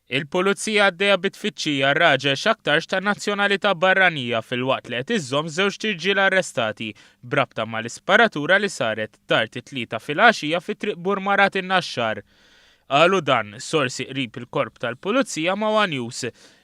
Il-Pulizija għaddejja bi tfittxija għal raġel x'aktarx ta' nazzjonalità barranija filwaqt li qed iżżomm żewġt irġiel arrestati b'rabta mal-isparatura li saret tard it-Tlieta filgħaxija fi Triq Burmarat in-Naxxar. Qalu dan sorsi qrib il-Korp tal-Pulizija ma' one News.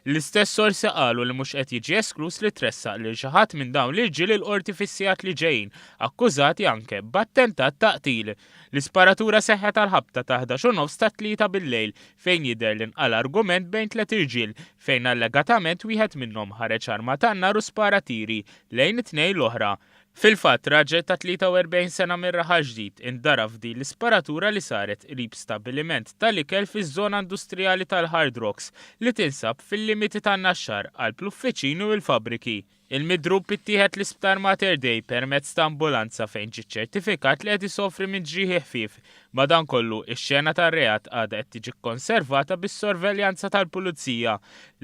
L-istess sorsi qalu li mhux qed jiġi eskluż li tressaq lil xi ħadd minn dawn l-irġiel il-Qorti fis-sigħat li ġejjin, akkużati anke b'attentat ta' qtil. L-isparatura seħħet għall-ħabta ta' 11 u nofs tat-Tlieta bil-lejl fejn jidher li nqala' argument bejn tliet irġiel fejn allegatament wieħed minnhom ħareġ arma tan-nar u spara tiri lejn it-tnejn l-oħra. Fil-fatt, raġel ta' 43 sena minn Raħal Ġdid indarab f'din l-isparatura li saret qrib stabbiliment tal-ikel fiż-żona industrijali tal-Hard Rocks li tinsab fil-limiti tan-Naxxar qalb l-uffiċini u l-fabbriki. Il-midrub ittieħed l-Isptar Mater Dei permezz ta' ambulanza fejn ġie ċċertifikat li qed isofri minn ġrieħi ħfief. Madankollu, ix-xena tar-reat għadha qed tiġi kkonservata bis-sorveljanza tal-Pulizija.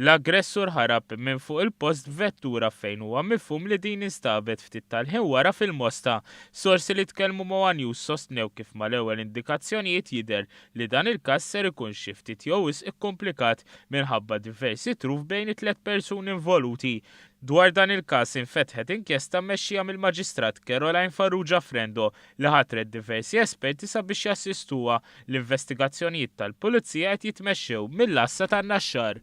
L-aggressur ħarab minn fuq il-post b'vettura fejn huwa mifhum li din instabet ftit tal-ħin wara fil-Mosta. Sorsi li tkellmu ma' one News sostnew kif mal-ewwel indikazzjonijiet jidher li dan il-każ ser ikun xi ftit jew wisq ikkumplikat minħabba diversi truf bejn it-tlett persuni involuti. Dwar dan il-każ infetħet inkjesta mmexxija mill-Maġistrat Caroline Farrugia Frendo li ħatret diversi esperti sabiex jassistuha. L-investigazzjonijiet tal-Pulizija qed jitmexxew mill-Għassa tan-Naxxar.